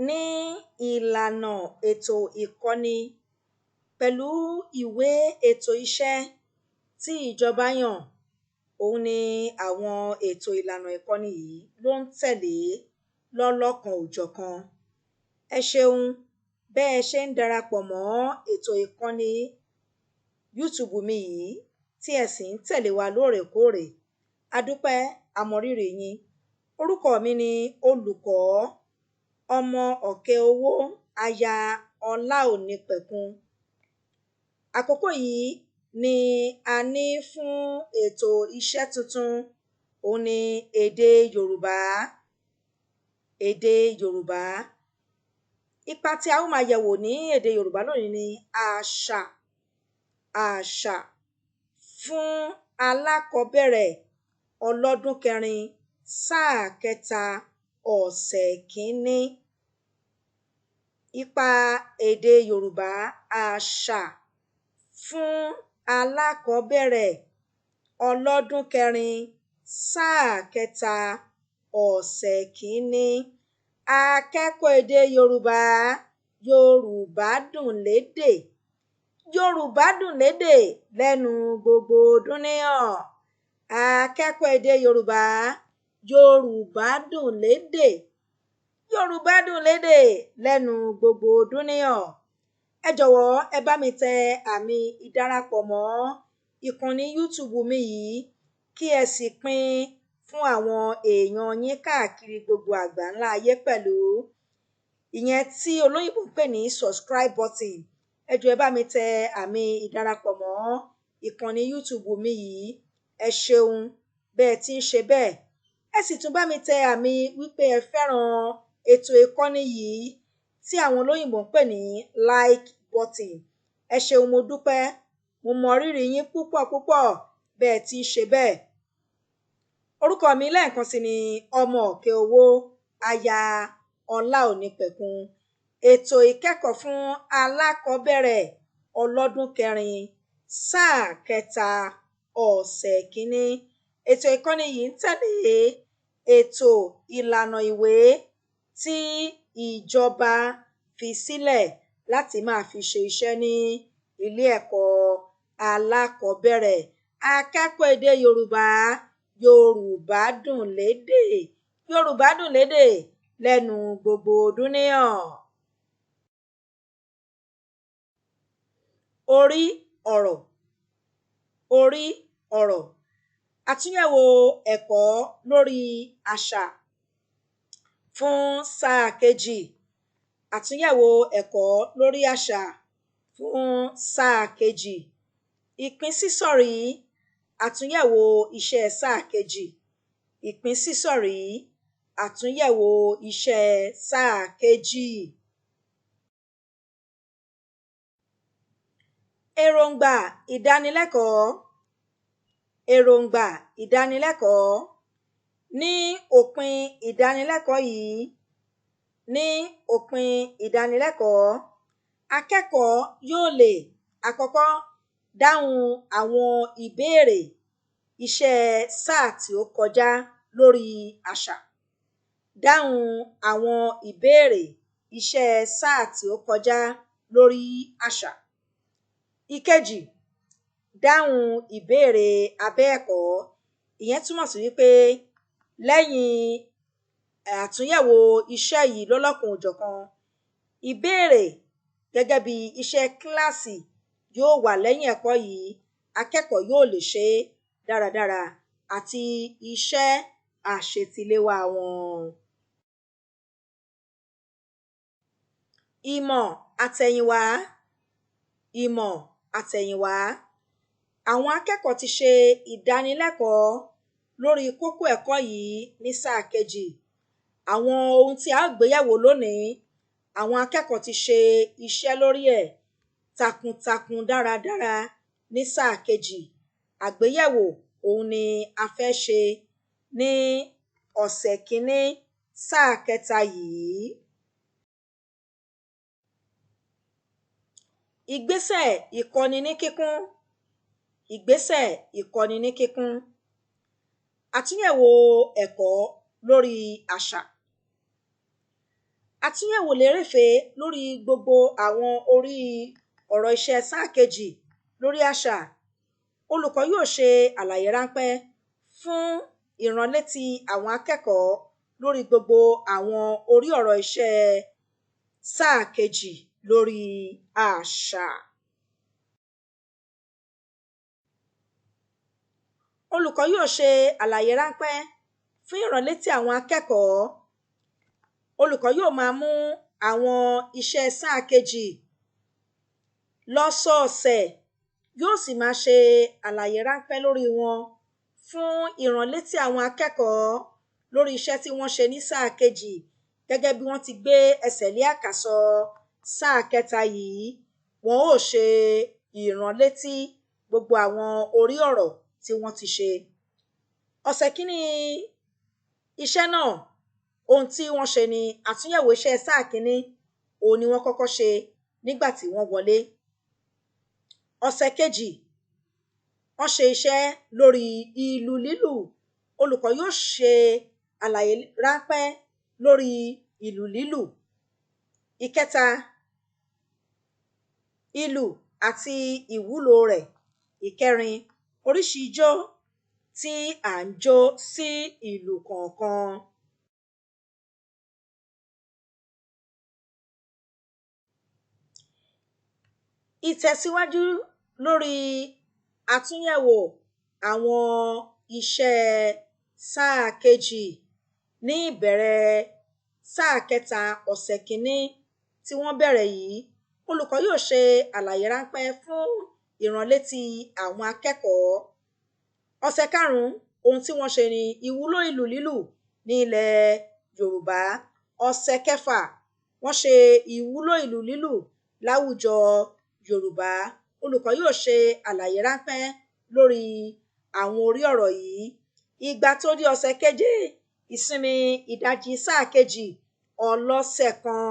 Ní ìlànà ètò ìkọ́ni pẹ̀lú ìwé ètò iṣẹ́ tí ìjọba yàn, òun ni àwọn ètò ìlànà ìkọ́ni yìí ló ń tẹ̀lé lọ́lọ́kan-ò-jọ̀kan. Ẹ ṣeun bẹ́ ẹ ṣe ń darapọ̀ mọ́ ètò ìkọ́ni YouTube mi yìí tí ẹ sì ń tẹ̀lé wa lóòrèkóòrè. A dúpẹ́, a mọrírì yín. Orúkọ mi ni olùkọ́ ọmọ Ọ̀kẹ́ Owó, aya Ọláònípẹ̀kun. Àkókò yìí ni a ní fún ètò iṣẹ́ tuntun, òun ni èdè Yorùbá. Èdè Yorùbá. Ipa tí a ó máa yẹ̀wò ní èdè Yorùbá lónìí ni àṣà. Àṣà fún alákọ̀ọ́bẹ̀rẹ̀ ọlọ́dún kẹrin, sáà kẹta, ọ̀sẹ̀ kínní. Ipa èdè Yorùbá, àṣà fún alákọ̀ọ́bẹ̀rẹ̀ ọlọ́dún kẹrin, sáà kẹta, ọ̀sẹ̀ kínní. Akẹ́kọ̀ọ́ èdè Yorùbá, Yorùbá dùn lédè. Yorùbá dùn lédè lẹ́nu gbogbo dúníyàn. Akẹ́kọ̀ọ́ èdè Yorùbá, Yorùbá dùn lédè. Yorùbá dùn lédè lẹ́nu gbogbo dúníyàn. Ẹ jọ̀wọ́ ẹ bá mi tẹ àmì ìdarapọ̀ mọ́ ìkànnì YouTube mi yìí kí ẹ sì pín fún àwọn èèyàn yín káàkiri gbogbo àgbáńlá ayé pẹ̀lú. Ìyẹn tí olóyìnbó ń pè ní subscribe button. Ẹ jọ̀ọ́ ẹ bá mi tẹ àmì ìdarapọ̀ mọ́ ìkànnì YouTube mi yìí. Ẹ ṣeun bẹ́ ẹ ti ń ṣe bẹ́ẹ̀. Ẹ sì tún bá mi tẹ àmì wípé ẹ fẹ́ràn ètò ìkọ́ni yìí tí àwọn olóyìnbó ń pè ní like button. Ẹ ṣeun, mo dúpẹ́. Mo mọ rírì yín púpọ̀ púpọ̀ bẹ́ ẹ ti ń ṣe bẹ́ẹ̀. Orúkọ mi lẹ́ẹ̀kan sí ni ọmọ Ọ̀kẹ́ Owó, aya Ọláònípẹ̀kun. Ètò ìkẹ́kọ̀ọ́ fún alákọ̀ọ́bẹ̀rẹ̀ ọlọ́dún kẹrin, sáà kẹta, ọ̀sẹ̀ kínní. Ètò ìkọ́ni yìí ń tẹ̀lé ètò ìlànà ìwé tí ìjọba fi sílẹ̀ láti máa fi ṣe iṣẹ́ ní ilé ẹ̀kọ́ alákọ̀ọ́bẹ̀rẹ̀. Akẹ́kọ̀ọ́ èdè Yorùbá, Yorùbá dùn lédè. Yorùbá dùn lédè lẹ́nu gbogbo dúníyàn. Orí ọ̀rọ̀. Orí ọ̀rọ̀. Àtúnyẹ̀wò ẹ̀kọ́ lórí àṣà fún sáà kejì. Àtúnyẹ̀wò ẹ̀kọ́ lórí àṣà fún sáà kejì. Ìpínsísọ̀rí àtúnyẹ̀wò iṣẹ́ sáà kejì. Ìpínsísọ̀rí àtúnyẹ̀wò iṣẹ́ sáà kejì. Èròǹgbà ìdánilẹ́kọ̀ọ́. Èròǹgbà ìdánilẹ́kọ̀ọ́. Ní òpin ìdánilẹ́kọ̀ọ́ yìí, ní òpin ìdánilẹ́kọ̀ọ́, akẹ́kọ̀ọ́ yóò lè àkọ́kọ́ dáhùn àwọn ìbéèrè iṣẹ́ sáà tí ó kọjá lórí àṣà. Dáhùn àwọn ìbéèrè iṣẹ́ sáà tí ó kọjá lórí àṣà. Ìkejì, dáhùn ìbéèrè abẹ́ ẹ̀kọ́. Ìyẹn túmọ̀ sí wípé lẹ́yìn àtúnyẹ̀wò iṣẹ́ yìí lọ́lọ́kan-ò-jọ̀kan, ìbéèrè gẹ́gẹ́ bí iṣẹ́ kíláàsì yóò wà lẹ́yìn ẹ̀kọ́ yìí, akẹ́kọ̀ọ́ yóò lè ṣe é dáradára àti iṣẹ́ àṣetiléwá wọn. Ìmọ̀ àtẹ̀yìnwá. Ìmọ̀ àtẹ̀yìnwá. Àwọn akẹ́kọ̀ọ́ ti ṣe ìdánilẹ́kọ̀ọ́ lórí kókó ẹ̀kọ́ yìí ní sáà kejì. Àwọn ohun tí a ó gbéyẹ̀wò lónìí, àwọn akẹ́kọ̀ọ́ ti ṣe iṣẹ́ lórí ẹ̀ takuntakun dáradára ní sáà kejì. Àgbéyẹ̀wò òun ni a fẹ́ ṣe ní ọ̀sẹ̀ kínní sáà kẹta yìí. Ìgbésẹ̀ ìkọ́ni ní kíkún. Ìgbésẹ̀ ìkọ́ni ní kíkún. Àtúnyẹ̀wò ẹ̀kọ́ lórí àṣà. Àtúnyẹ̀wò lérèfé lórí gbogbo àwọn orí ọ̀rọ̀ iṣẹ́ sáà kejì lórí àṣà. Olùkọ́ yóò ṣe àlàyé ráńpẹ́ fún ìránlétí àwọn akẹ́kọ̀ọ́ lórí gbogbo àwọn orí ọ̀rọ̀ iṣẹ́ sáà kejì lórí àṣà. Olùkọ́ yóò ṣe àlàyé ráńpẹ́ fún ìránlétí àwọn akẹ́kọ̀ọ́. Olùkọ́ yóò máa mú àwọn iṣẹ́ sáà kejì lọ́sọ̀ọ̀sẹ̀, yóò sì máa ṣe àlàyé ráńpẹ́ lórí wọn fún ìránlétí àwọn akẹ́kọ̀ọ́ lórí iṣẹ́ tí wọ́n ṣe ní sáà kejì gẹ́gẹ́ bí wọ́n ti gbé ẹsẹ̀ lé àkàsọ̀ sáà kẹta yìí. Wọn ó ṣe ìránlétí gbogbo àwọn orí ọ̀rọ̀ tí wọ́n ti ṣe. Ọ̀sẹ̀ kìíní iṣẹ́ náà, ohun tí wọ́n ṣe ni àtúnyẹ̀wò iṣẹ́ sáà kìíní, òun ni wọ́n kọ́kọ́ ṣe nígbà tí wọ́n wọlé. Ọ̀sẹ̀ kejì, wọ́n ṣe iṣẹ́ lórí ìlù lílù. Olùkọ́ yóò ṣe àlàyé ráńpẹ́ lórí ìlù lílù. Ìkẹta, ìlù àti ìwúlò rẹ̀. Ìkẹrin, oríṣi ijó tí à ń jó sí ìlù kọ̀ọ̀kan. Ìtẹ̀síwájú lórí àtúnyẹ̀wò àwọn iṣẹ́ sáà kejì ní ìbẹ̀rẹ̀ sáà kẹta ọ̀sẹ̀ kìíní tí wọ́n bẹ̀rẹ̀ yìí. Olùkọ́ yóò ṣe àlàyé ráńpẹ́ fún ìránlétí àwọn akẹ́kọ̀ọ́. Ọ̀sẹ̀ karùn-ún, ohun tí wọ́n ṣe ni ìwúlò ìlù lílù ní ilẹ̀ Yorùbá. Ọ̀sẹ̀ kẹfà, wọ́n ṣe ìwúlò ìlù lílù láwùjọ Yorùbá. Olùkọ́ yóò ṣe àlàyé ráńpẹ́ lórí àwọn orí ọ̀rọ̀ yìí. Ìgbà tó di ọ̀sẹ̀ keje, ìsinmi ìdajì sáà kejì ọlọ́sẹ̀ kan.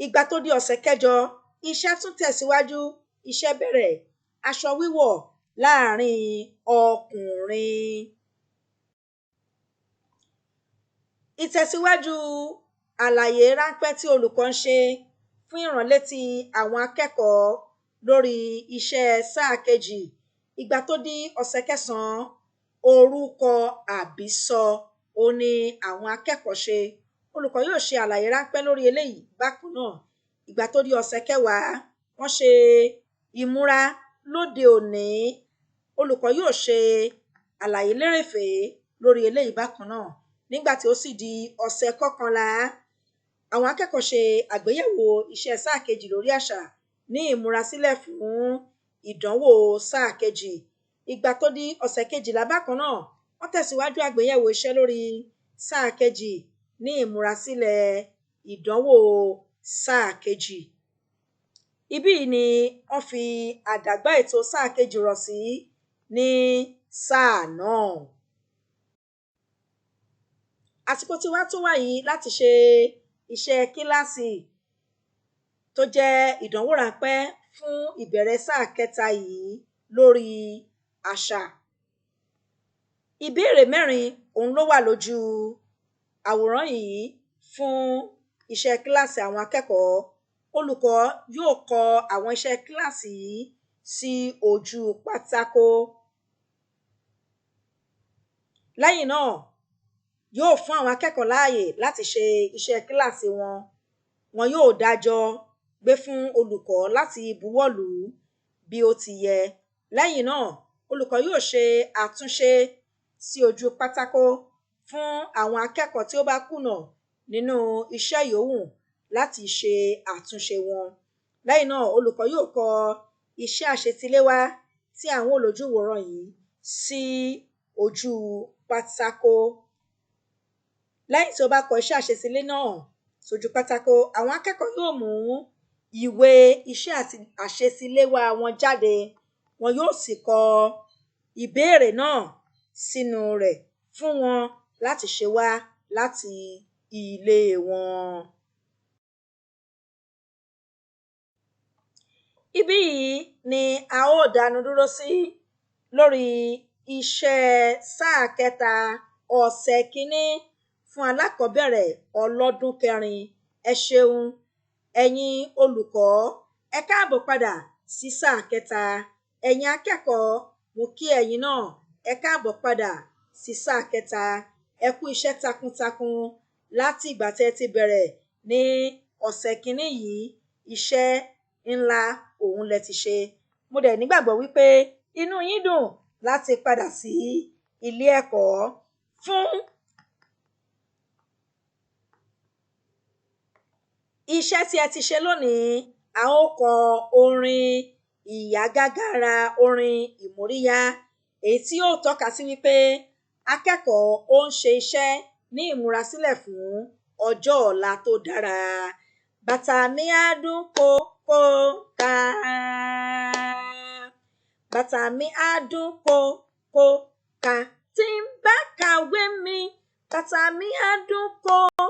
Ìgbà tó di ọ̀sẹ̀ kẹjọ, iṣẹ́ tún tẹ̀síwájú, iṣẹ́ bẹ̀rẹ̀, aṣọ wíwọ̀ láàrin ọkùnrin. Ìtẹ̀síwájú àlàyé ráńpẹ́ tí olùkọ́ ń ṣe fún ìránlétí àwọn akẹ́kọ̀ọ́ lórí iṣẹ́ sáà kejì. Ìgbà tó di ọ̀sẹ̀ kẹsàn-án, orúkọ àbísọ òun ni àwọn akẹ́kọ̀ọ́ ṣe. Olùkọ́ yóò ṣe àlàyé ráńpẹ́ lórí eléyìí bákan náà. Ìgbà tó di ọ̀sẹ̀ kẹwàá, wọ́n ṣe ìmúra lóde òní. Olùkọ́ yóò ṣe àlàyé lérèfé lórí eléyìí bákan náà. Nígbà tí ó sì di ọ̀sẹ̀ kọkànlá, àwọn akẹ́kọ̀ọ́ ṣe àgbéyẹ̀wò iṣẹ́ sáà kejì lórí àṣà ní ìmúrasílẹ̀ fún ìdánwò sáà kejì. Ìgbà tó di ọ̀sẹ̀ kejìlá bákan náà, wọ́n tẹ̀síwájú àgbéyẹ̀wò iṣẹ́ lórí sáà kejì ní ìmúrasílẹ̀ ìdánwò sáà kejì. Ibí yìí ni wọ́n fi àdàgbá ètò sáà kejì rọ̀ sí ní sáà náà. Àsìkò tí wá tó wà yìí láti ṣe iṣẹ́ kíláàsì tó jẹ́ ìdánwò ráńpẹ́ fún ìbẹ̀rẹ̀ sáà kẹta yìí lórí àṣà. Ìbéèrè mẹ́rin òun ló wà lójú àwòrán yìí fún iṣẹ́ kíláàsì àwọn akẹ́kọ̀ọ́. Olùkọ́ yóò kọ àwọn iṣẹ́ kíláàsì yìí sí ojú pátákó. Lẹ́yìn náà, yóò fún àwọn akẹ́kọ̀ọ́ láàyè láti ṣe iṣẹ́ kíláàsì wọn. Wọn yóò dájọ gbé fún olùkọ́ láti buwọ́lù bí ó ti yẹ. Lẹ́yìn náà, olùkọ́ yóò ṣe àtúnṣe sí ojú pátákó fún àwọn akẹ́kọ̀ọ́ tí ó bá kùnà nínú iṣẹ́ yòówù láti ṣe àtúnṣe wọn. Lẹ́yìn náà, olùkọ́ yóò kọ iṣẹ́ àṣetiléwá tí à ń wò lójú ìwòran yìí sí ojú pátákó. Lẹ́yìn tí ó bá kọ iṣẹ́ àṣetilé náà sójú pátákó, àwọn akẹ́kọ̀ọ́ yóò mú ìwé iṣẹ́ àṣetiléwá wọn jáde, wọn yóò sì kọ ìbéèrè náà sínú rẹ̀ fún wọn láti ṣe wá láti ilé wọn. Ibí yìí ni a ó dánu dúró sí lórí iṣẹ́ sáà kẹta ọ̀sẹ̀ kìíní fún alákọ̀ọ́bẹ̀rẹ̀ ọlọ́dún kẹrin. Ẹ ṣeun ẹ̀yin olùkọ́, ẹ káàbọ̀ padà sí sáà kẹta. Ẹ̀yin akẹ́kọ̀ọ́, mo kí ẹ̀yin náà, ẹ káàbọ̀ padà sí sáà kẹta. Ẹ kú iṣẹ́ takuntakun láti ìgbà tẹ́ ẹ ti bẹ̀rẹ̀ ní ọ̀sẹ̀ kínní yìí. Iṣẹ́ ńlá òun lẹ ti ṣe. Mo dẹ̀ nígbàgbọ́ wípé inú yín dùn láti padà sí ilé ẹ̀kọ́. Fún iṣẹ́ tí ẹ ti ṣe lónìí, a ó kọ orin ìyágágára, orin ìmóríyá, èyí tí yóò tọ́ka sí wípé akẹ́kọ̀ọ́ ó ń ṣe iṣẹ́ ní ìmúrasílẹ̀ fún ọjọ́ ọ̀la tó dára. Bàtà mi á dún kókó ká. Bàtà mi á dún kókó ká. Tí n bá kàwé mi, bàtà mi á dún kókó.